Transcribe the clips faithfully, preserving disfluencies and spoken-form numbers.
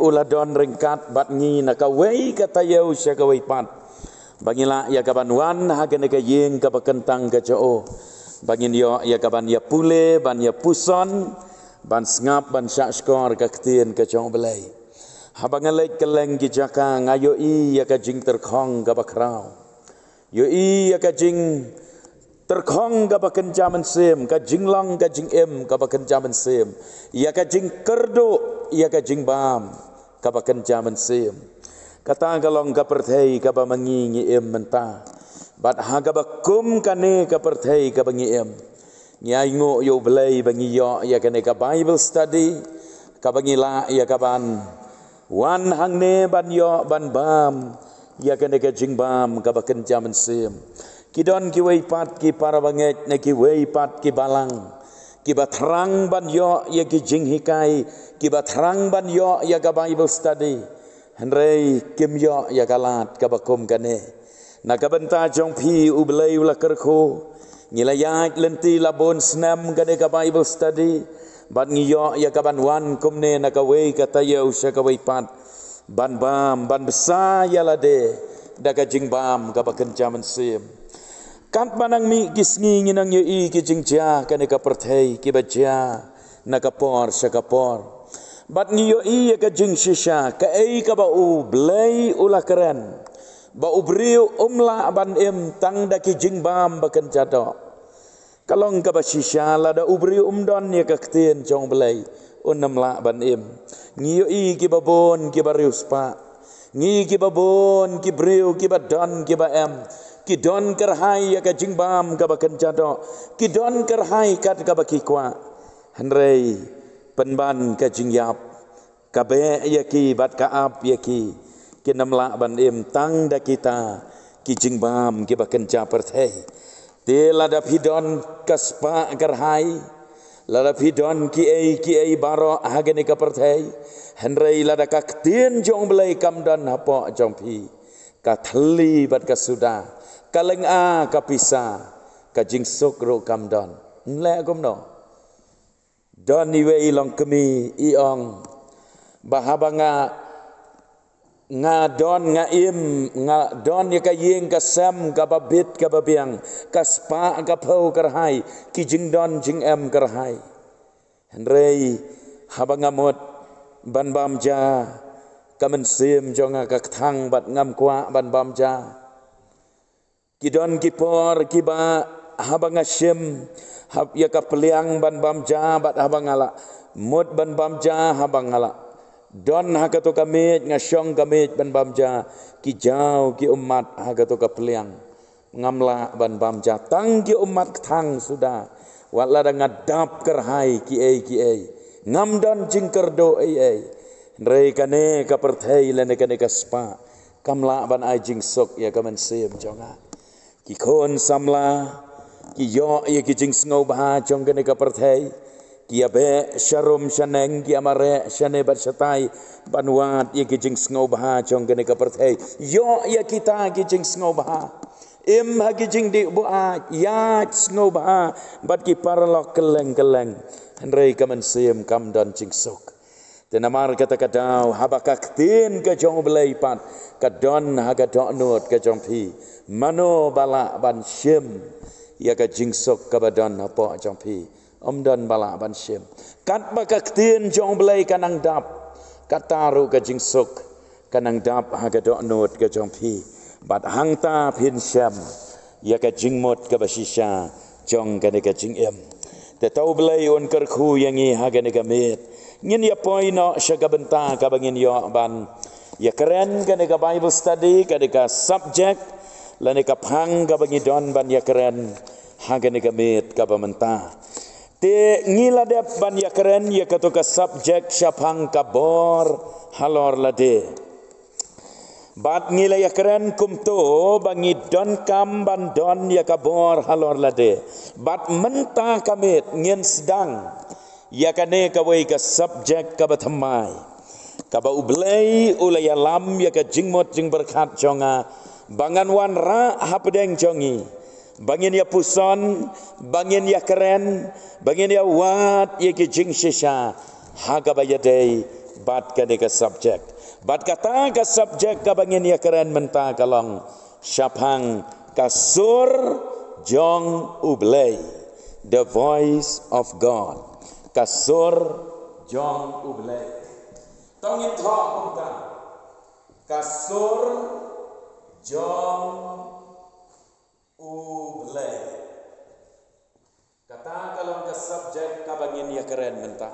u la don ryngkat bad ngi na kawei ka taïew sha kawei pat, ba ngin lah ïa ka ban wan ha kane ka ïing kaba kyntang ka jong u, ba ngin ïoh ïa ka ban ïa pule, ban ïa puson, ban sngap, ban shahshkor ka ktien ka jong u Blei. Haba nga leit kylleng ki jaka, nga ïohi ïa ka jingtyrkhong kaba khraw. Ïohi ïa ka jingtyrkhong kaba kynja mynsiem, ka jinglong ka jingim kaba kynja mynsiem, ïa ka jingkyrduh, ïa ka jingbam kaba kynja mynsiem. Kata ka long ka pyrthei kaba ma ngi ngi im mynta. Bad ha kaba kum kane ka pyrthei kaba ngi im, ngi ainguh ïa u Blei ba ngi ïoh ïa kane ka Bible study, kaba ngi lah ïa ka ban wan hangne ban ïoh ban bam ïa kane ka jingbam kaba kynja mynsiem. Ki don kiwei pat ki para bangeit na kiwei pat ki balang, kiba thrang ban ïoh ïa ki jinghikai, kiba thrang ban ïoh ïa ka Bible study. Hynrei kim ïoh ïa ka lad kaba kum kane. Na ka bynta jong phi u Blei u la kyrkhu. Ngi la ïaid lynti la bun snem kane ka Bible study. Bad ngi ïoh ïa ka ban wan kumne na kawei ka taïew sha kawei pat, ban bam, ban bsa ïa lade da ka jingbam kaba kynja mynsiem. Katba nang mih ki sngi ngi nang ïohi ki jingjia kane ka pyrthei kiba jia na ka por sha ka por. Bad ngi ïohi ïa ka jingshisha, kaei kaba u Blei u la kren, ba u briew um lah ban im tang da ki jingbam ba kynja doh. Ka long kaba shisha, lada u briew um don ïa ka ktien jong u Blei, un ym lah ban im. Ngi ïohi kiba bun kiba riewspah. Ngi kiba bun ki briew kiba don kiba em, ki don kyrhai ïa ka jingbam kaba kynja doh, ki don kyrhai kat kaba ki kwah. Hynrei pynban ka jingïap ka beh ïa ki bad ka ap ïa ki. Kin ym lah ban im tang da kita ki jingbam kiba kynja pyrthei. Te lada phi don ka spah kyrhai, lada phi don kiei kiei baroh ha kane ka pyrthei, hynrei lada ka ktien jong u Blei kam don hapoh jong phi, ka thylli bad ka suda, ka lynga ka pisa, ka jingsuk ruh kam don. Nleh kumno? Don iwei i longkmie i ong, ba haba nga, nga don, nga im, nga don ïa ka ïing ka sem kaba bit kaba biang, ka spah ka phew kyrhai, ki jingdon jingem kyrhai. Hynrei haba nga mut ban bam ja, ka mynsiem jong nga ka kthang bad ngam kwah ban bam ja. Ki don ki por kiba haba nga shim hap ïa ka pliang ban bam ja, bad haba nga la mut ban bam ja, haba nga la don ha kato ka miej, nga shong ka miej ban bam ja, ki jaw ki ummat ha kato ka pliang. Ngam lah ban bam ja, tang ki ummat kthang suda. Wat lada nga dap kyrhai kiei kiei, ngam don jingkyrduh ei ei, hynrei kane ka pyrthei lane kane ka spah kam lah ban ai jingsuk ïa ka mynsiem jong nga. Ki khun samla ki ïoh ïa ki jingsngewbha jong kane ka pyrthei. Ki ïa beh sharum shaneng, ki ïa mareh shane bad shatai, ban wad ïa ki jingsngewbha jong kane ka pyrthei. Ïoh ïa kita ki jingsngewbha. Im ha ki jingdih buaid, ïaid sngewbha bad ki paralok kylleng kylleng, hynrei ka mynsiem kam don jingsuk. Te namar kata ka daw, haba ka ktien ka jong u Blei pat ka don ha ka dohnud ka jong phi, mano ba lah ban shim ïa ka jingsuk kaba don hapoh jong phi? Ym don ba lah ban shim. Katba ka ktien jong u Blei ka nang dap, kata ruh ka jingsuk ka nang dap ha ka dohnud ka jong phi. Bad hangta phin shem ïa ka jingmut kaba shisha jong kane ka jingim. Te to u Blei un kyrkhu ïa ngi ha kane ka miet. Ngin ïa poi noh sha ka bynta kaba ngin ïoh ban ïa kren kane ka Bible study, kane ka subject lane ka phang kaba ngi don ban ïa kren ha kane ka miet kaba mynta. Te ngi la dep ban ïa kren ïa kato ka subject shaphang ka bor halor lade. Bad ngi la ïa kren kumto ba ngi donkam ban don ïa ka bor halor lade. Bad mynta ka miet ngin sdang ïa kane kawei ka subject kaba thymmai, kaba u Blei u la ïalam ïa ka jingmut jingpyrkhat jong nga ba ngan wanrah hapdeng jong ngi, ba ngin ïa puson, ba ngin ïa kren, ba ngin ïa wad ïa ki jingshisha ha kaba ïadei bad kane ka subject. Bad kata ka subject kaba ngin ïa kren mynta ka long shaphang ka sur jong U Blei. The voice of God. Ka sur jong U Blei. To ngin thoh kumta. Ka sur jong U Blei. Kata ka long ka subject kaba ngin ïa kren mynta.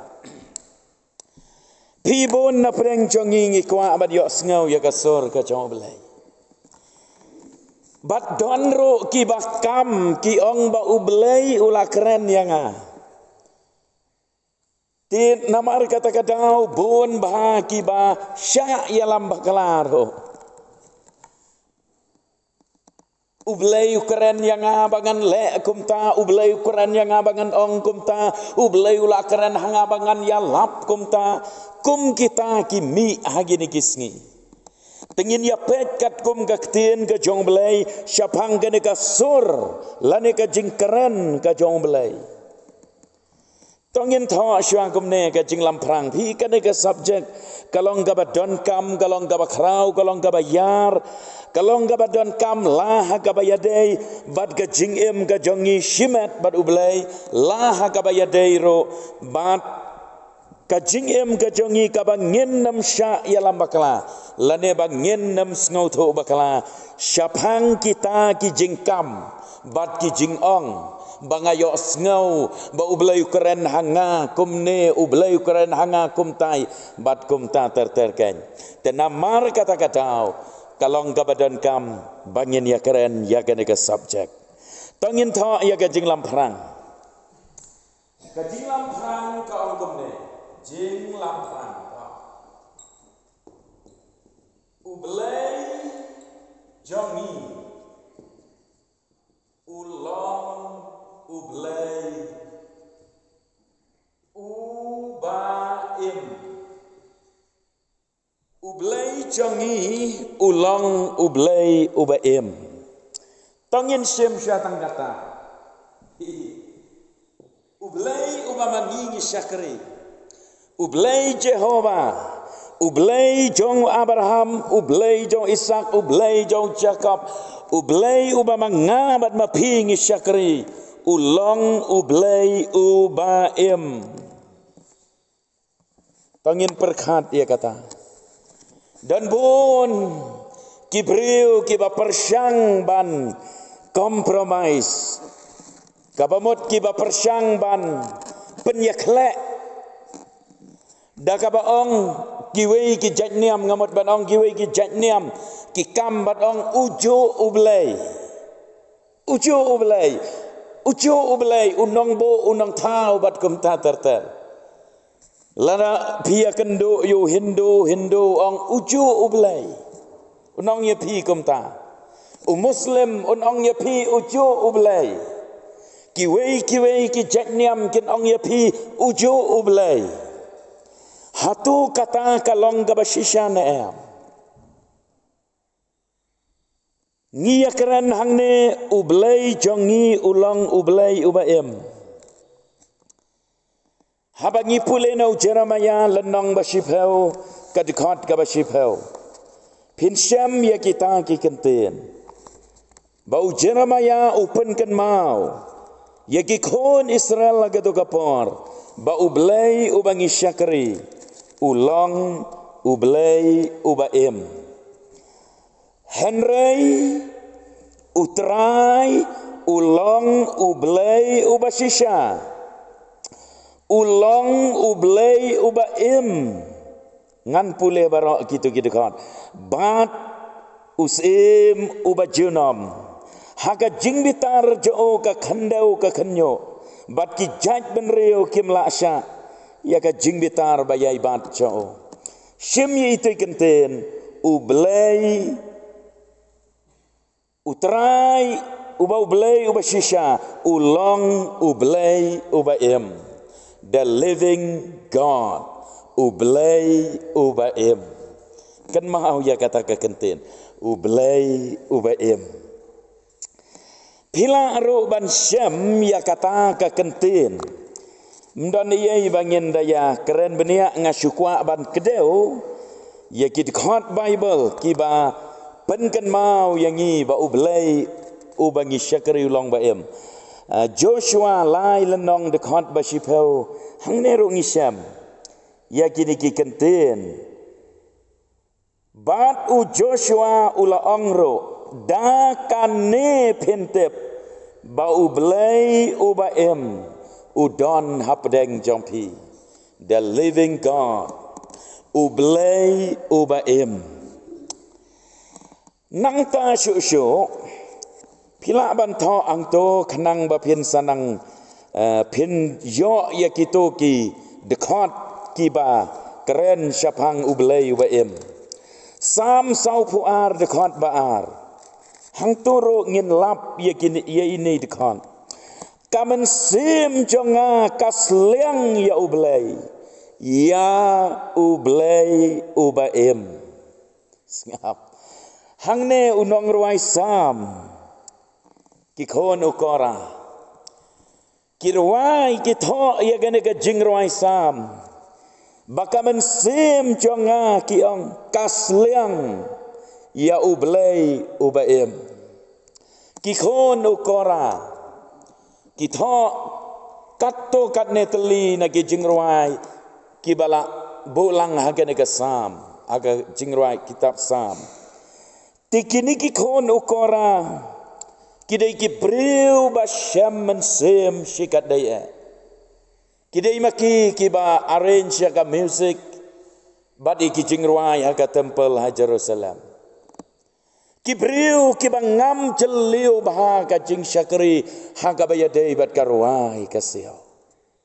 Phi bun na pdeng jong ngi ngi kwah ban ïohsngew ïa ka sur ka jong U Blei. Bad don ruh kiba kam ki ong ba U Blei u la kren ïa nga. Te namar kata ka daw bun bha kiba shah ïalam bakla ruh. U Blei u kren ïa nga ba ngan leh kumta, U Blei u kren ïa nga ba ngan ong kumta, U Blei u la kren ha nga ba ngan ïalap kumta. Kum kita ki mih ha kine ki sngi. Te ngin ïa peit katkum ka ktien ka jong U Blei shaphang kane ka sur lane ka jingkren ka jong U Blei. To ngin thoh shuwa kumne ka jinglamphrang. Phi, kane ka subject ka long kaba donkam, ka long kaba khraw, ka long kaba ïar, ka long kaba donkam la ha kaba ïadei bad ka jingim ka jong ngi shimet bad U Blei, la ha kaba ïadei ruh bad ka jingim ka jong ngi kaba ngin nym shah ïalam bakla lane ba ngin nym sngewthuh bakla shaphang kita ki jingkam bad ki jingong ba nga ïohsngew ba U Blei u kren ha nga kumne, U Blei u kren ha nga kumtai bad kumta ter ter kein. Te namar kata ka daw ka long kaba donkam ba ngin ïa kren ïa kane ka subject. To ngin thoh ïa ka jinglamphrang. Ka jinglamphrang ka ong kumne. Jinglamphrang. U Blei jong ngi u long U Blei uba im. U Blei jong ngi u long U Blei uba im. To ngin shim sha tang kata. U Blei uba ma ngi ngi shakri. U Blei Jehovah. U Blei jong Abraham, U Blei jong Isak, U Blei jong Jakob. U Blei uba ma nga bad ma phi ngi shakri. U long U Blei uba im. To ngin pyrkhat ïa kata. Don bun ki briew kiba pyrshang ban compromise. Kaba mut kiba pyrshang ban pynïakhleh. Da kaba ong kiwei ki jait niam, nga mut ban ong kiwei ki jait niam ki kam ban ong ujuh U Blei. Ujuh U Blei. Ujuh U Blei, u nongbuh, u nongthaw bad kumta ter ter. Lada phi ïakynduh ïa u Hindu, Hindu ong ujuh U Blei. Un ong ïa phi kumta. U Muslim un ong ïa phi ujuh U Blei. Kiwei kiwei ki jait niam kin ong ïa phi ujuh U Blei. Hato kata ka long kaba shisha ne em? Ngi ïa kren hangne U Blei jong ngi u long U Blei uba im. Haba ngi pule na u Jeremiah lynnong ba shiphew, ka dkhot kaba shiphew. Phin shem ïa kita ki kyntien. Ba u Jeremiah u pynkynmaw ïa ki khun Israel ha kato ka por ba U Blei uba ngi shakri u long U Blei uba im. Hynrei U Trai u long U Blei uba shisha. U long U Blei uba im. Ngan pule baroh kito ki dkhot. Bad u Syiem uba junom. Ha ka jingbitar jong u ka khyndew ka khynñiuh. Bad ki jaitbynriew kim lah shah ïa ka jingbitar ba ïai bat jong u. Shim ïa ito i kyntien, U Blei, U Trai, uba U Blei uba shisha, u long U Blei uba im. The living God, U Blei uba im. Kynmaw ïa kata ka kyntien, U Blei uba im. Phi lah ruh ban shem ïa kata ka kyntien. Ym don ei ei ba ngin da ïa kren bniah, nga shu kwah ban kdew ïa ki dkhot Baibl kiba pynkynmaw ïa ngi ba U Blei uba ngi shakri u long ba im. Ah, Joshua lai lynnong dkhot ba shiphew, hangne ruh ngi shem ïa kine ki kyntien. Bad u Joshua u la ong ruh, da kane phin tip ba U Blei uba im u don hapdeng jong phi. The living God. U Blei uba im. Nangta shuh shuh phi lah ban thoh hangto khnang ba phin sa nang, eh, phin ïoh ïa kito ki dkhot kiba kren shaphang U Blei uba im. Salm sawphew ar dkhot ba ar. Hangto ruh ngin lap ïa kine, ïa ine i dkhot. Ka mynsiem jong nga ka sliang ïa U Blei, ïa U Blei uba im. Sngap. Hangne u nongrwai Salm, ki khun u Korah, ki rwai, ki thoh ïa kane ka jingrwai Salm. Ba ka mynsiem jong nga, ki ong, ka sliang ïa U Blei uba im. Ki khun u Korah ki thoh katto katne tylli na ki jingrwai kiba la buh lang ha kane ka Salm, ha ka jingrwai kitab Salm. Te kine ki khun u Korah ki dei ki briew ba shem mynsiem shikatdei eh. Ki dei ma ki kiba arrange ïa ka music bad ïa ki jingrwai ha ka temple ha Jerusalem. Ki briew kiba ngam jylliew bha ka jingshakri ha kaba ïadei bad ka rwai ka siaw.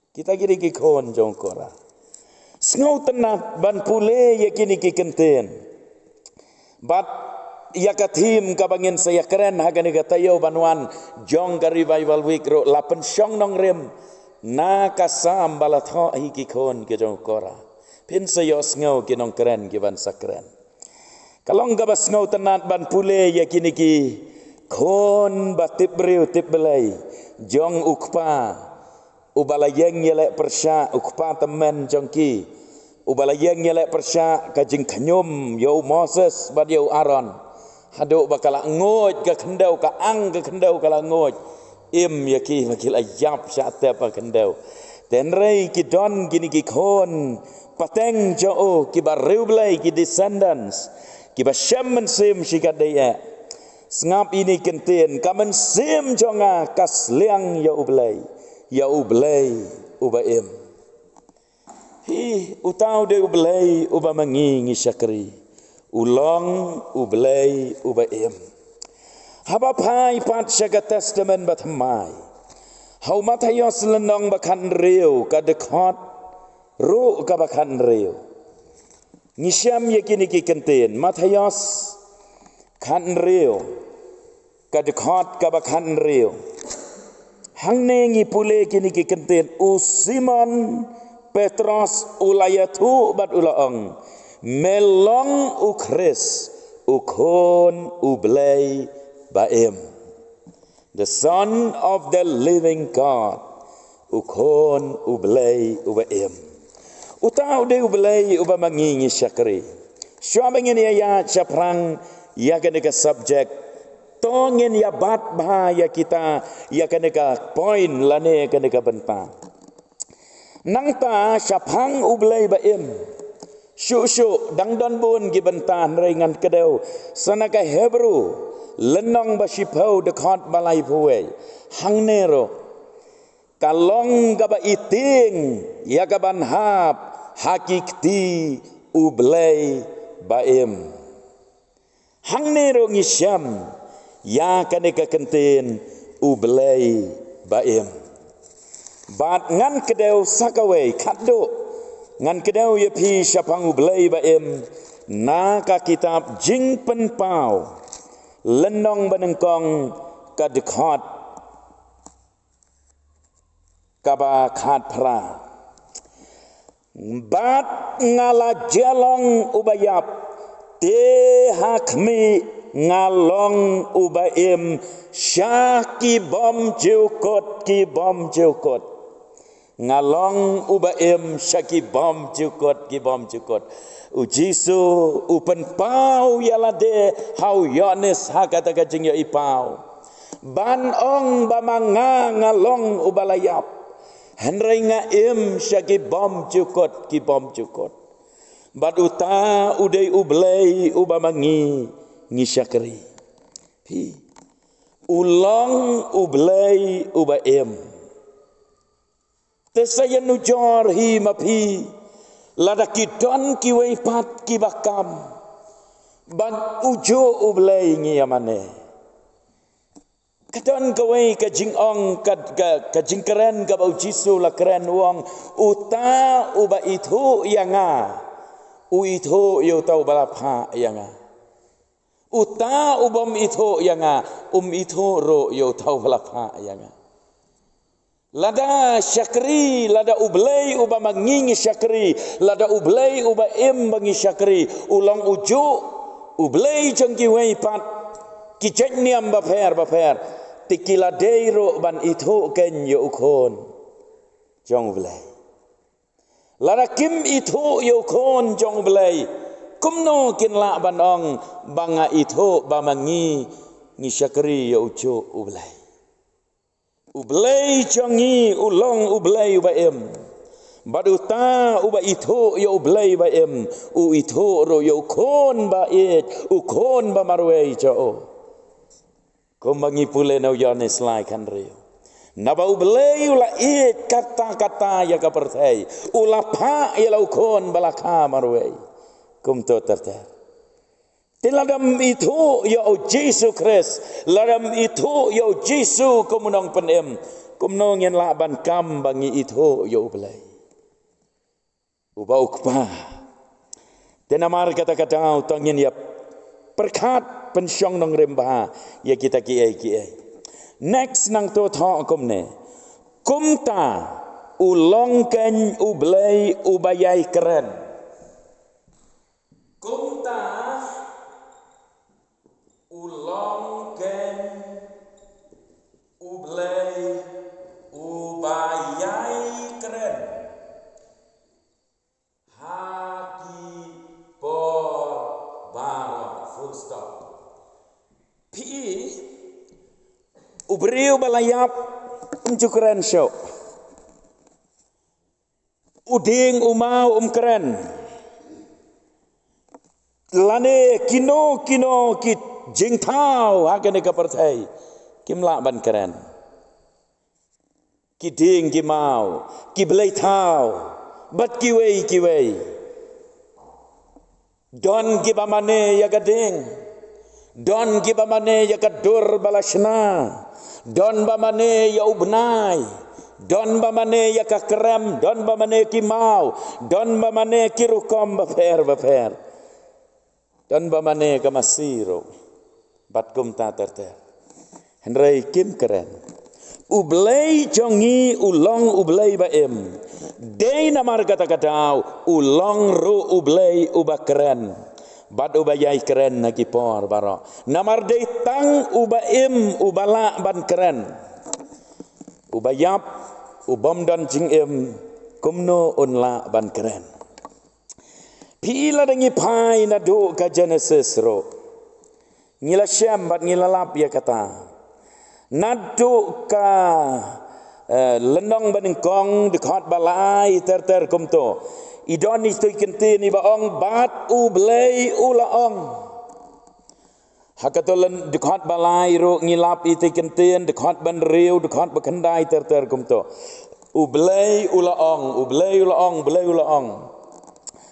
Kita ki dei ki khun jong u Korah. Sngewtynnat ban pule ïa kine ki kyntien. Bad ïa ka theme kaba ngin sa ïakren ha kane ka taïew ban wan jong ka Revival Week ruh la pynshong nongrim na ka Salm ba la thoh hi ki khun ki jong u Korah. Phin sa ïohsngew ki nongkren kiban sa kren. Ka long kaba sngewtynnat ban pule ïa kine ki khun ba tip briew tip Blei jong u kpa uba la ïeng ïaleh pyrshah, u kpa tymmen jong ki uba la ïeng ïaleh pyrshah ka jingkhñium ïa u Moses bad ïa u Aaron. Haduh ba ka la nguid ka khyndew, ka ang ka khyndew, ka la nguid. Im ïa ki ba ki la ïap shah tep ha khyndew. Hynrei ki don kine ki khun pateng jong u kiba riewblei, ki descendants, kiba shem mynsiem shikatdei eh. Sngap ine i kyntien, ka mynsiem jong nga ka sliang ïa U Blei, ïa U Blei uba im. Hi, uta u dei U Blei uba ma ngi ngi shakri. U long U Blei uba im. Haba phai pat sha ka Testament Bathymmai, ha u Mathaios lynnong ba khathynriew, ka dkhot ruh kaba khathynriew, ngi shem ïa kine ki kyntien. Mathaios khathynriew, ka dkhot kaba khathynriew. Hangne ngi pule kine ki kyntien, u Simon Petros u la ïathuh bad u la ong, me long u Khrist, u Khun U Blei ba im. The Son of the living God. U Khun U Blei uba im. Uta u dei U Blei uba ma ngi ngi shakri. Shuwa ba ngin ïa ïaid shaphrang ïa kane ka subject, to ngin ïa bat bha ïa kita, ïa kane ka point lane ïa kane ka bynta. Nangta shaphang U Blei ba im, shuh shuh dang don bun ki bynta, hynrei ngan kdew sa na ka Hebru lynnong ba shiphew, dkhot ba laiphew wei. Hangne ruh ka long kaba i tieng ïa kaban hap ha ki kti U Blei ba im. Hangne ruh ngi shem ïa kane ka kyntien U Blei ba im. Bad ngan kdew sa kawei, khatduh ngan kdew ïa phi shaphang U Blei ba im, na ka kitab Jingpynpaw lynnong ba nyngkong, ka dkhot kaba khatphra. Bad nga la jia long uba ïap, te ha khmih nga long uba im sha ki bymjukut ki bymjukut. Nga long uba im sha ki bymjukut ki bymjukut. U Jisu u pynpaw ïa lade ha u Ïoannis ha kata ka jingïohipaw ban ong ba ma nga nga long uba la ïap, hynrei nga im sha ki bymjukut ki bymjukut. Bad uta u dei U Blei uba ma ngi ngi shakri. Phi, u long U Blei uba im. Te sa ïanujor hi ma phi, lada ki don kiwei pat kiba kam ban ujuh U Blei ngi ïa mane. Ka don kawei ka jingong ka, ka, ka jingkren kaba u Jisu la kren, u ong, uta uba ithuh ïa nga u ithuh ïa uta uba la phah ïa nga. Uta u bym ithuh ïa nga um ithuh ruh ïa uta uba la phah ïa nga. Lada shakri, lada U Blei uba ma ngi ngi shakri, lada U Blei uba im ba ngi shakri u long ujuh U Blei jong kiwei pat ki jait niam bapher bapher, te ki la dei ruh ban ithuh kein ïa u Khun jong U Blei. Lada kim ithuh ïa u Khun jong U Blei, kumno kin lah ban ong ba nga ithuh ba ma ngi ngi shakri ïa ujuh U Blei? U Blei jong ngi u long U Blei uba im. Bad uta uba ithuh ïa U Blei uba im u ithuh ruh ïa u Khun ba ïeit, u Khun ba marwei jong u. Kumba ngi pule na u Ïoannis lai khanriew, naba U Blei u la ïeit katta katta ïa ka pyrthei, u la phah ïa la u Khun ba la kha marwei. Kumto ter ter. Te lada ym ithuh ïa u Jisu Khrist, lada ym ithuh ïa u Jisu kum u nongpynim, kumno ngin lah ban kam ba ngi ithuh ïa U Blei uba u Kpa? Te namar kata ka daw to ngin ïa pyrkhat pynshong nongrim bha ïa kita kiei kiei. Next nangto thoh kumne. Kumta u long kein U Blei uba ïai kren. Kumta u long kein U Blei uba ïai kren ha ki por baroh, full stop. Phi, u briew ba la ïap um ju kren shuh. U dieng u maw um kren. Lane kino kino ki jingthaw ha kane ka pyrthei kim lah ban kren. Ki dieng ki maw, ki blei thaw bad kiwei kiwei. Don kiba mane ïa ka dieng, don kiba mane ïa ka dur ba la shna, don ba mane ïa u bnai, don ba mane ïa ka krem, don ba mane ki maw, don ba mane ki rukom bapher bapher. Don ba mane ka masi ruh bad kumta ter ter. Hynrei kim kren. U Blei jong ngi u long U Blei ba im. Dei namar kata ka daw u long ruh U Blei uba kren bad uba ïai kren ha ki por baroh. Namar dei tang uba im uba lah ban kren. Uba ïap, u bym don jingim, kumno un lah ban kren? Phi, lada ngi phai naduh ka Genesis ruh, ngi la shem bad ngi la lap ïa kata. Naduh ka, eh, lynnong ba nyngkong, dkhot ba lai ter ter kumto. I don itei i kyntien iba ong bad U Blei u la ong. Ha kato lyn dkhot ba lai ruh ngi lap itei i kyntien, dkhot ba hynriew, dkhot ba khyndai ter ter kumto. U Blei u la ong, U Blei u la ong, U Blei u la ong.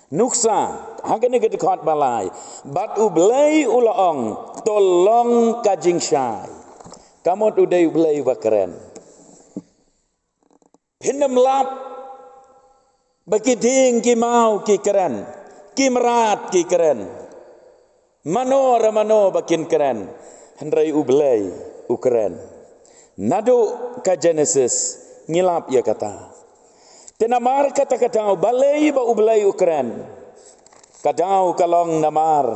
Nuksa, ha kane ka dkhot ba lai. Bad U Blei u la ong, to long ka jingshai. Ka mut u dei U Blei uba kren. Phin ym lap ba ki dieng ki maw ki kren, ki mrad ki kren, mano re mano ba kin kren, hynrei U Blei u kren. Naduh ka Genesis ngi lap ïa kata. Te namar kata ka daw balei ba U Blei u kren? Ka daw ka long namar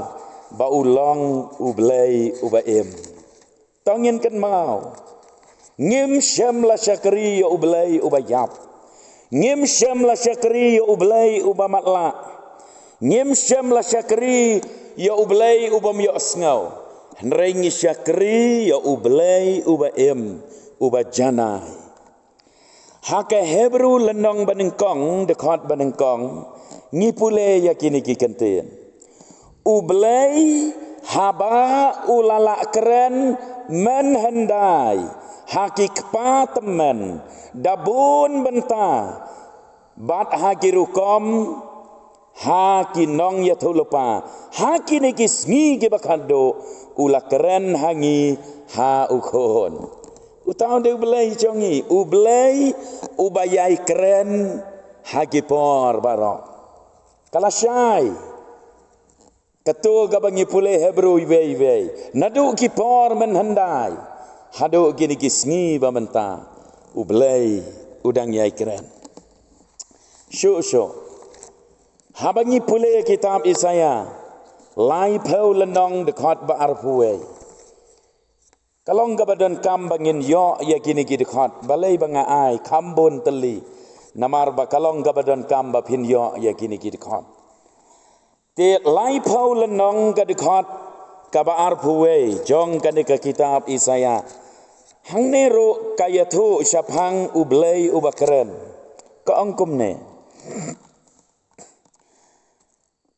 ba u long U Blei uba im. To ngin kynmaw, ngim shym la shakri ïa U Blei uba ïap. Ngim shym la shakri ïa U Blei uba matlah. Ngim shym la shakri ïa U Blei ubym ïohsngew. Hynrei ngi shakri ïa U Blei uba im, uba janai. Ha ka Hebru lynnong banyngkong, dkhot banyngkong, ngi pule ïa kine ki kyntien. U Blei haba u la lah kren mynhyndai ha ki kpa tymmen da bun bynta, bad ha ki rukom, ha ki nongïathuhlypa, ha kine ki sngi kiba khatduh, u la kren ha ngi ha U Khun. Uta u dei U Blei jong ngi, U Blei uba ïai kren ha ki por baroh. Ka la shai. Kato kaba ngi pule Hebru iwei iwei. Naduh ki por mynhyndai haduh kine ki sngi ba mynta, U Blei u dang ïai kren. Shuh shuh, haba ngi pule kitab Isaïah laiphew lynnong, dkhot ba arphew wei. Ka long kaba donkam ba ngin ïoh ïa kine ki dkhot, balei ba nga ai kham bun tylli, namar ba ka long kaba donkam ba phin ïoh ïa kine ki dkhot. Te laiphew lynnong, ka dkhot kaba arphew wei jong kane ka kitab Isaïah. Hangne ruh ka ïathuh shaphang U Blei uba kren. Ka ong kumne: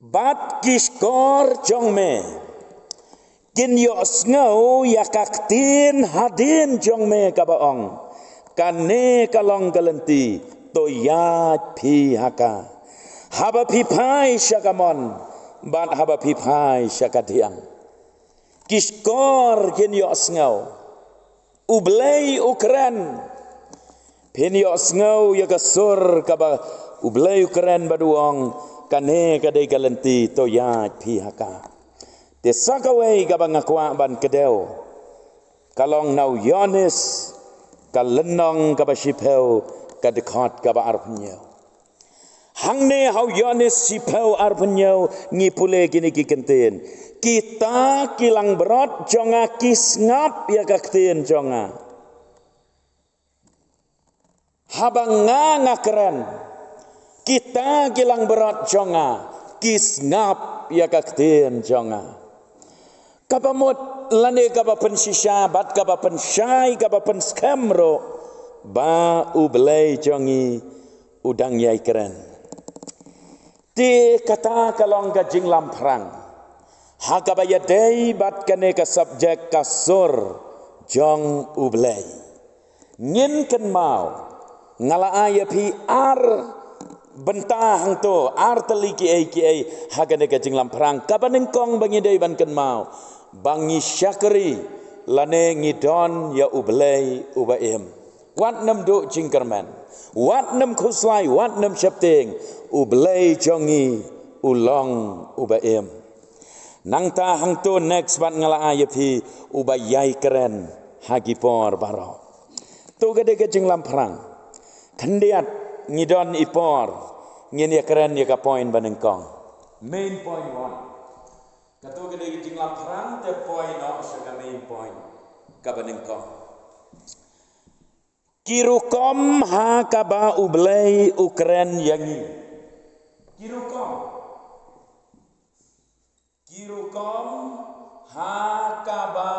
Bad ki shkor jong me kin ïohsngew ïa ka ktien hadien jong me kaba ong, kane ka long ka lynti, to ïaid phi ha ka. Haba phi phai sha ka mon, bad haba phi phai sha ka diang. Ki shkor kin ïohsngew. U Blei u kren. Phin ïohsngew ïa ka sur kaba U Blei u kren bad u ong, kane ka dei ka lynti, to ïaid phi ha ka. Te sa kawei kaba nga kwah ban kdew, ka long na u Ïoannis, ka lynnong kaba shiphew, ka dkhot kaba arphew hynñiew. Hangne ha u Ïoannis shiphew arphew hynñiew ngi pule kine ki kyntien. Kita ki langbrot jong nga ki sngap ïa ka ktien jong nga. Haba nga nga kren, kita ki langbrot jong nga ki sngap ïa ka ktien jong nga. Kaba mut lane kaba pynshisha bad kaba pynshai, kaba pynskhem ruh, ba U Blei jong ngi u dang ïai kren. Te kata ka long ka jinglamphrang ha kaba ïadei bad kane ka subject, ka sur jong U Blei. Ngin kynmaw, nga la ai ïa phi ar bynta hangto, ar tylli kiei kiei ha kane ka jinglamphrang. Kaba nyngkong ba ngi dei ban kynmaw, ba ngi shakri lane ngi don ïa U Blei uba im. Wat nym duh jingkyrmen, wat nym khuslai, wat nym sheptieng, U Blei jong ngi u long uba im. Nangta hangto next pat nga la ai ïa phi, uba ïai kren ha ki por baroh. To ka dei ka jinglamphrang. Khyndiat ngi don i por, ngin ïa kren ïa ka point ba nyngkong. Main point one. Kato ka dei ka jinglamphrang, te poi noh sha ka main point kaba nyngkong. Ki rukom ha kaba U Blei u kren ïa ngi. Ki rukom. Ki rukom ha kaba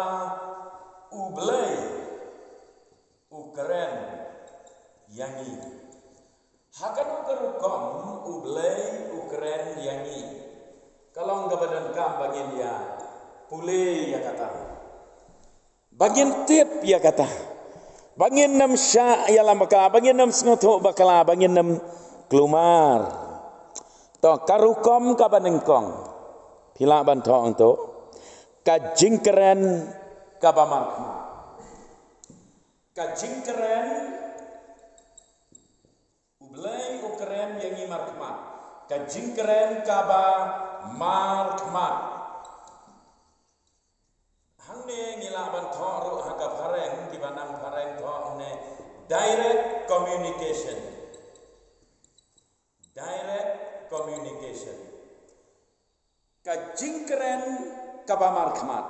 U Blei u kren ïa ngi. Ha kano ka rukom U Blei u kren ïa ngi? Ka long kaba donkam ba ngin ïa pule ïa kata. Ba ngin tip ïa kata. Ba ngin nym shah ïalam bakla, ba ngin nym sngewthuh bakla, ba ngin nym klumar. To ka rukom kaba nyngkong. Phi lah ban thoh hangto. Ka jingkren kaba markhmat. Ka jingkren, U Blei u kren ïa ngi markhmat. Ka jingkren kaba markhmat. Hangne ngi lah ban thoh ruh ha ka phareng, kiba nang phareng thoh hangne, direct communication. Direct communication. Ka jingkren kaba markhmat.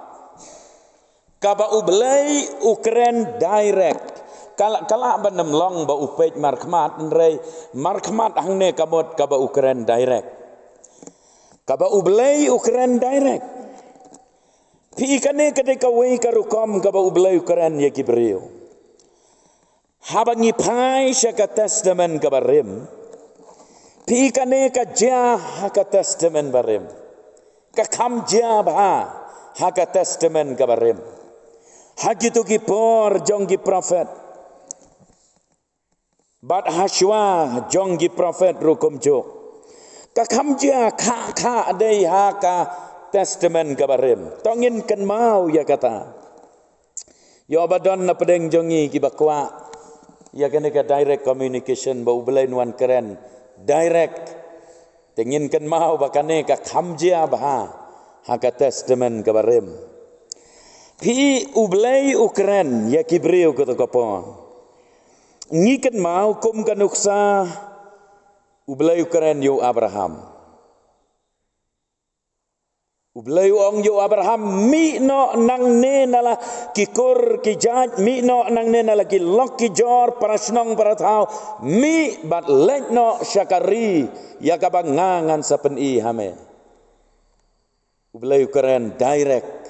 Kaba U Blei u kren direct. Ka lah, ka lah ban ym long ba u peit markhmat, hynrei markhmat hangne ka mut kaba u kren direct. Kaba U Blei u kren direct. Phi i, kane ka dei kawei ka rukom kaba U Blei u kren ïa ki briew. Haba ngi phai sha ka Testament kaba rim, phi i, kane ka jia ha ka Testament barim. Ka kham jia bha ha ka Testament kaba rim. Ha kito ki por jong ki prophet, bad ha shuwa jong ki prophet ruh kumjuh. Ka kham jia kha kha dei ha ka Testament kaba rim. To ngin kynmaw ïa kata. Ïoh ba don na pdeng jong ngi kiba kwah ïa kane ka direct communication, ba U Blei un wan kren direct. Te ngin kynmaw ba kane ka kham jia bha ha ka Testament kaba rim. Phi i, U Blei u kren ïa ki briew kato ka por. Ngi kynmaw kum ka nuksa, U Blei u kren ïa u Abraham. U Blei u ong ïa u Abraham, mih noh nangne na la ki kur ki jait, mih noh nangne na la ki lok ki jor, para shnong para thaw, mih bad leit noh sha ka ri ïa kaba nga ngan sa pyni ha me. U Blei u kren direct.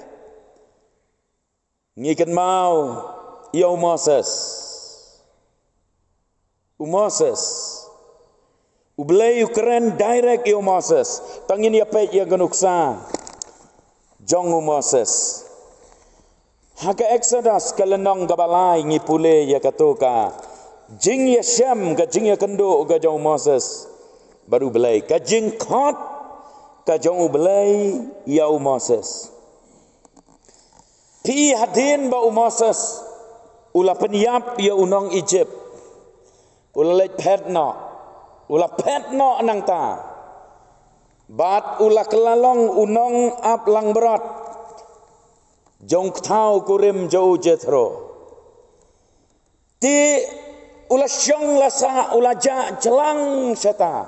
Ngi kynmaw ïa u Moses. U Moses. U Blei u kren direct ïa u Moses. To ngin ïa peit ïa ka nuksa jong u Moses. Ha ka Exodus ka lynnong kaba lai ngi pule ïa kato ka jingïashem, ka jingïakynduh ka jong u Moses bad U Blei. Ka jingkhot ka jong U Blei ïa u Moses. Phi i, hadien ba u Moses u la pynïap ïa u nong Egypt, u la leit phet noh, u la phet noh nangta. Bad u la kylla long u nongap langbrot jong u thaw kurim jong u Jethro. Te u la shong la sah, u la jah jlang shata.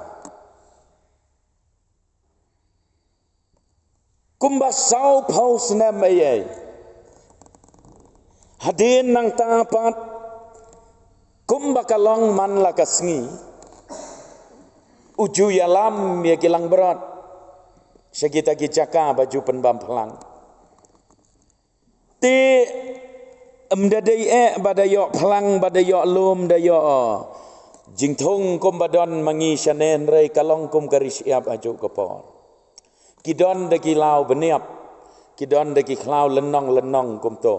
Kumba saw phew snem ei ei. Hadien nangta pat, kumba ka long man la ka sngi, u ju ïalam ïa ki langbrot sha kita ki jaka ba ju pynbam phlang. Te ym da dei eh ba da ïoh phlang, ba da ïoh lum, da ïoh jingthung kumba don ma ngi shane, hynrei ka long kum ka ri shyiap ha juh ka por. Ki don da ki law bniap, ki don da ki khlaw lynnong lynnong kumto.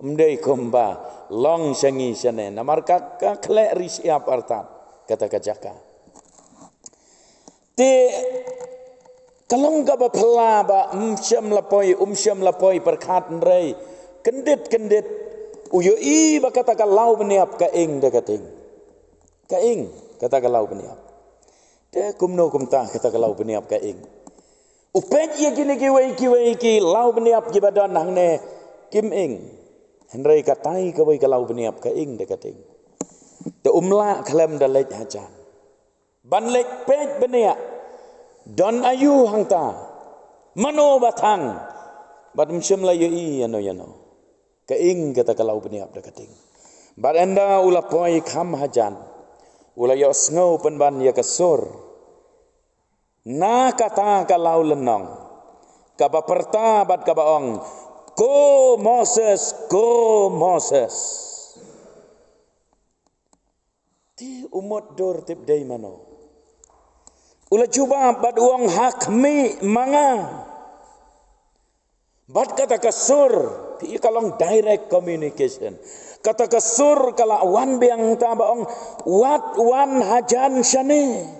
Ym dei kumba long sha ngi shane, namar ka, ka khleh ri shyiap artat kata ka jaka. Te ka long kaba phylla ba ym shym la poi, ym shym la poi pyrkhat, hynrei kyndit kyndit u ïohi ba kata ka law bniap ka ing da ka ting. Ka ing kata ka law bniap. Te kumno kumta kata ka law bniap ka ing? U peit ïa kine kiwei kiwei ki law bniap kiba don hangne, kim ing. Hynrei katai kawei ka law bniap ka ing da ka ting. Te um lah khlem da leit hajan ban leit peit bniah, don aïu hangta, mano ba thang, bad ym shym la ïohi ïano ïano. Ka ing kata ka law bniap da ka ting. Bad ynda u la poi kham hajan, u la ïohsngew pynban ïa ka sur na kata ka law lynnong, kaba pyrta bad kaba ong, "Ko Moses, ko Moses." Te u mutdur tip dei mano. U la jubab bad u ong, "Ha khmih ma nga." Bad kata ka sur, phi i, ka long direct communication. Kata ka sur ka la wan biang ta ba ong, "Wat wan hajan shane.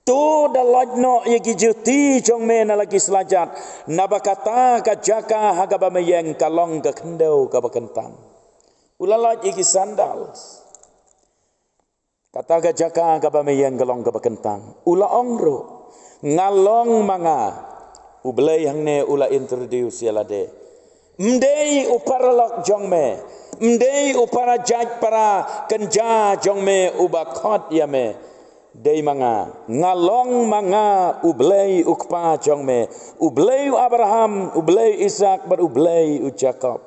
To da loit noh ïa ki juti jong me na la ki slajat, naba kata ka jaka ha kaba me ïeng ka long ka khyndew kaba kyntang." U la loit ïa ki sandals. Kata ka jaka kaba me ïeng ka long kaba kyntang. U la ong ruh, "Nga long ma nga." U Blei hangne u la introduce ïa lade. "Ym dei u paralok jong me, ym dei u para jait para kynja jong me uba khot ïa me. Dei ma nga. Nga long ma nga U Blei u kpa jong me, U Blei u Abraham, U Blei u Isak bad U Blei u Jakob."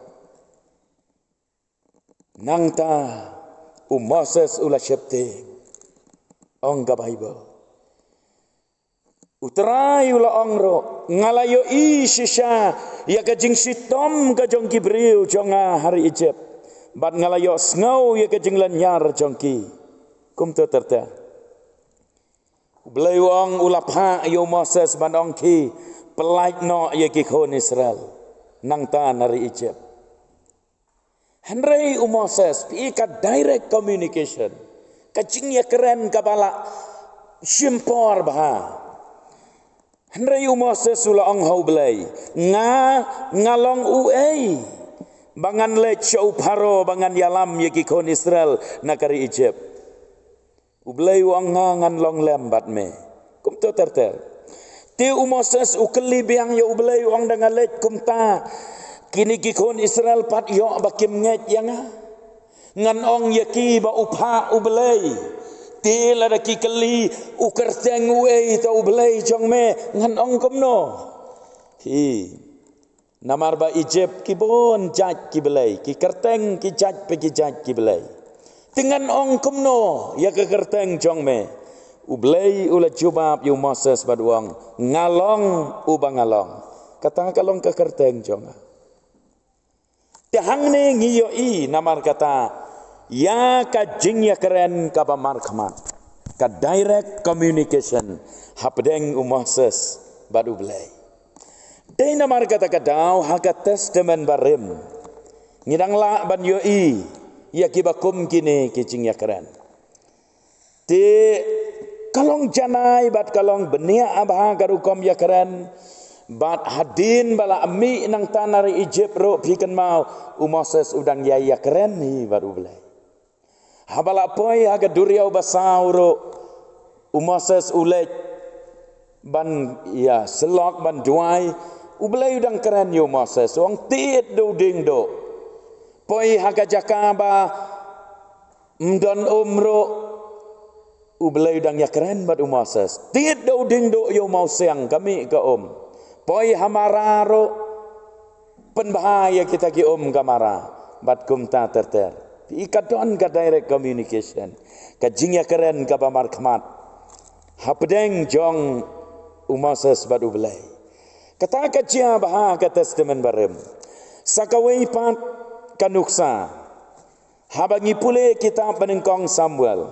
Nangta u Moses u la sheptieng. Ong ka Baibl, U Trai u la ong ruh, nga la ïohi shisha ïa ka jingshitom ka jong ki briew jong nga ha ri Ijipt, bad nga la ïohsngew ïa ka jinglynñiar jong ki. Kumto ter ter. U Blei u ong, u la phah ïa u Moses ban ong, ki pyllait noh ïa ki khun Israel nangta na ri Ijipt. Hynrei u Moses, phi i ka direct communication, ka jingïakren kaba la shim por bha. Hynrei u Moses u la ong ha u Blei, nga, nga long uei ba ngan leit sha u Pharaoh ba ngan ïalam ïa ki khun Israel na ka ri Ijipt? U Blei u ong, nga ngan long lem bad me. Kumto ter ter. Te u Moses u kylli biang ïa u Blei, u ong, da nga leit kumta, kine ki khun Israel pat ïoh ba kim ngeit ïa nga? Ngan ong ïa ki ba u phah u Blei. Te lada ki kylli, u kyrteng uei ta u Blei jong me, ngan ong kumno? Hi. Namar ba Ijipt ki bun jait ki blei, ki kyrteng ki jait pa ki jait ki blei. Te ngan ong kumno ïa ka kyrteng jong me? U Blei u la jubab ïa u Moses bad u ong, nga long uba nga long. Kata ka long ka kyrteng jong nga. Te hangne ngi ïohi namar kata ïa ka jingïakren kaba markhmat, ka direct communication hapdeng u Moses bad u Blei. Dei namar kata ka daw ha ka Testament Barim ngi dang lah ban ïohi ïa kiba kum kine ki jingïakren. Te ka long janai bad ka long bniah bha ka rukom ïakren. Bad hadien ba la mih nangta na ri Ijipt ruh, phi kynmaw, u Moses u dang ïai ïakren hi bad u Blei. Haba la poi ha ka duriaw basaw ruh, u Moses u leit ban ïa syllok ban duwai, u Blei u dang kren ïa u Moses, u ong, tied da u dieng duh. Poi ha ka jaka ba ym don um ruh, u Blei u dang ïakren bad u Moses. Tied da u dieng duh ïa u mawsiang, ka mih ka um. Poi ha Mara ruh, pynbha ïa kita ki um ka Mara. Bad kumta ter ter. Phi i, ka don ka direct communication, ka jingïakren kaba markhmat hapdeng jong u Moses bad u Blei. Kata ka jia bha ha ka Testament Barim. Sa kawei pat ka nuksa, haba ngi pule kitab Banyngkong Samuel,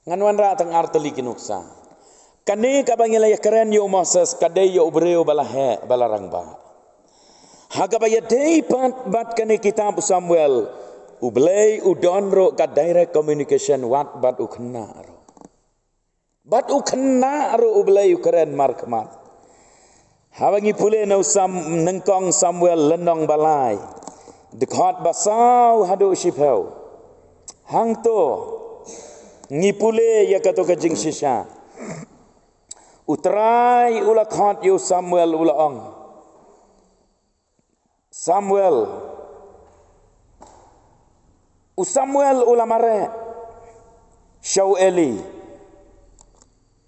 ngan wanrah tang artylli ki nuksa. Kane kaba ngi la ïakren ïa u Moses ka dei ïa u briew ba la heh, ba la rangbah. Ha kaba ïadei pat bad kane kitab u Samuel, u Blei u don ruh ka direct communication wat bad u khynnah ruh. Bad u khynnah ruh u Blei u kren markhmat. Haba ngi pule na u Sam, Nyngkong Samuel lynnong ba lai, dkhot ba saw haduh shiphew. Hangto ngi pule ïa kato ka jingshisha. U Trai u la khot ïa u Samuel, u la ong, Samuel. U Samuel u la mareh sha u Eli.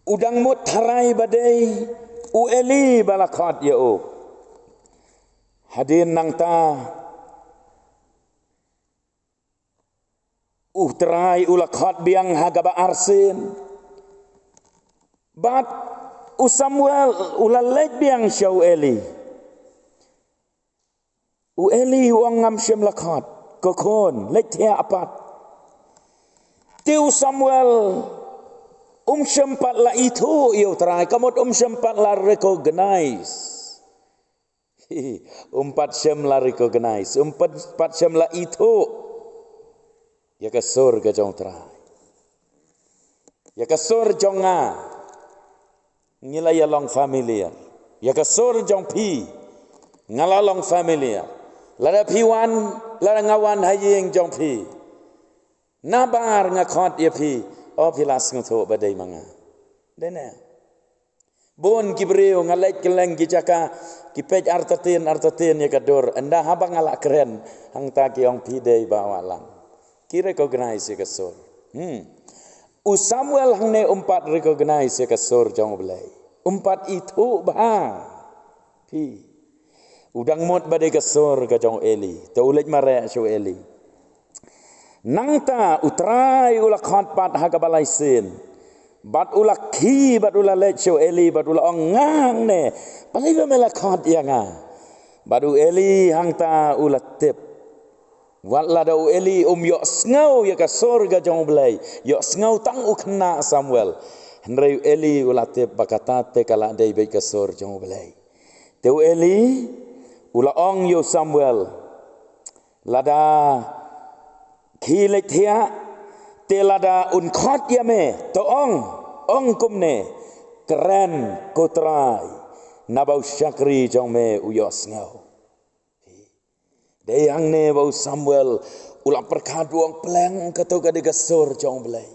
U dang mut tharai ba dei u Eli ba la khot ïa u. Hadien nangta u Trai u la khot biang ha kaba arsien. Bad u Samuel u la leit biang sha u Eli. U Eli u ong, ngam shym la khot, ko khun, leit thiah pat. Te u Samuel um shym pat la ithuh ïa u Trai, ka mut um shym pat la recognize. Um pat shym la recognize, um pat, pat shym la ithuh ïa ka sur ka jong u Trai. Ïa ka sur jong nga, ngi la ïa long familiar. Ïa ka sur jong phi, nga la long familiar. Lada phi wan, lada nga wan ha ïing jong phi, nabar nga khot ïa phi, o phi la sngewthuh ba dei ma nga. Dei ne? Bun ki briew nga leit kylleng ki jaka, ki peit artatien artatien ïa ka dur, ynda haba nga la kren, hangta ki ong phi dei Bah Wahlang. Ki recognize ïa ka sur. Hmm. U Samuel hangne um pat recognize ïa ka sur jong u Blei. Um pat ithuh bha. Phi. U dang mut ba dei ka sur ka jong u Eli. Te u leit mareh sha u Eli. Nangta u Trai u la khot pat ha kaba lai sien, bad u la khie bad u la leit sha u Eli bad u la ong, nga hangne, balei ba me la khot ïa nga? Bad u Eli hangta u la tip. Wat lada u Eli um ïohsngew ïa ka sur ka jong U Blei, ïohsngew tang u khynnah Samuel. Hynrei u Eli u la tip ba kata te ka la dei beit ka sur jong U Blei. Te u Eli u la ong ïa u Samuel, lada khie leit thiah, te lada un khot ïa me, to ong, ong kumne, kren, ko Trai, naba u shakri jong me u ïohsngew. Dei hangne ba u Samuel u la pyrkhat, u ong, pleng, kato ka dei ka sur jong U Blei.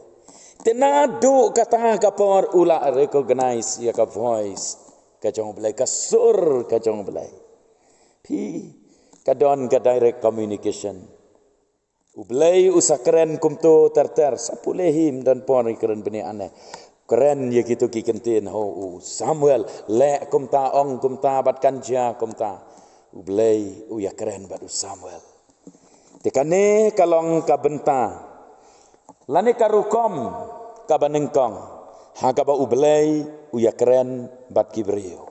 Te naduh kata ka por u la recognize ïa ka voice ka jong U Blei, ka sur ka jong U Blei. Phi, ka don ka direct communication. U Blei u sa kren kumto ter ter, sa pule hi, ym don por ngi kren bniah ne. Kren ïa kito ki kyntien, ho, u Samuel, leh kumta, ong kumta, bad kan jia kumta. U Blei u ïakren bad u Samuel. Te kane ka long ka bynta, lane ka rukom kaba nyngkong ha kaba U Blei u ïakren bad ki briew.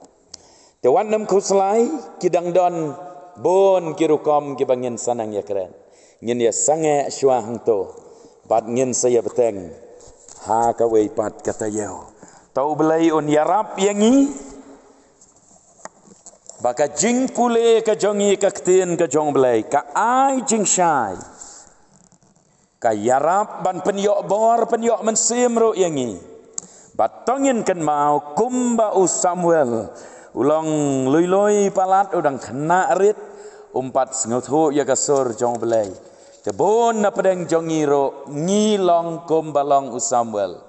Te wat nym khuslai, ki dang don bun ki rukom kiba ngin sa nang ïakren. Ngin ïa sangeh shuwa hangto, bad ngin sa ïa bteng ha kawei pat ka taïew. To U Blei un ïarap ïa ngi ba ka jingpule ka jong ngi ka ktien ka jong U Blei ka ai jingshai, ka ïarap ban pynïoh bor, pynïoh mynsiem ruh ïa ngi. Bad to ngin kynmaw kumba u Samuel u long lui lui palat, u dang khynnah rit, um pat sngewthuh ïa ka sur jong U Blei. Te bun na pdeng jong ngi ruh ngi long kumba long u Samuel.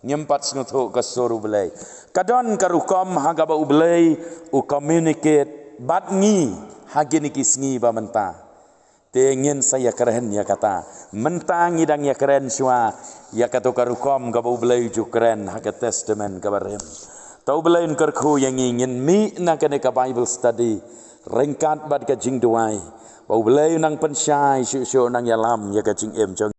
Ngim pat sngewthuh ka sur U Blei. Ka don ka rukom ha kaba U Blei u communicate bad ngi ha kine ki sngi ba mynta. Te ngin sa ïakren ïa kata. Mynta ngi dang ïakren shuwa ïa kato ka rukom kaba U Blei u ju kren ha ka Testament kaba rim. To U Blei un kyrkhu ïa ngi, ngin mih na kane ka Bible study ryngkat bad ka jingduwai ba U Blei u nang pynshai shuh shuh, u nang ïalam ïa ka jingim jong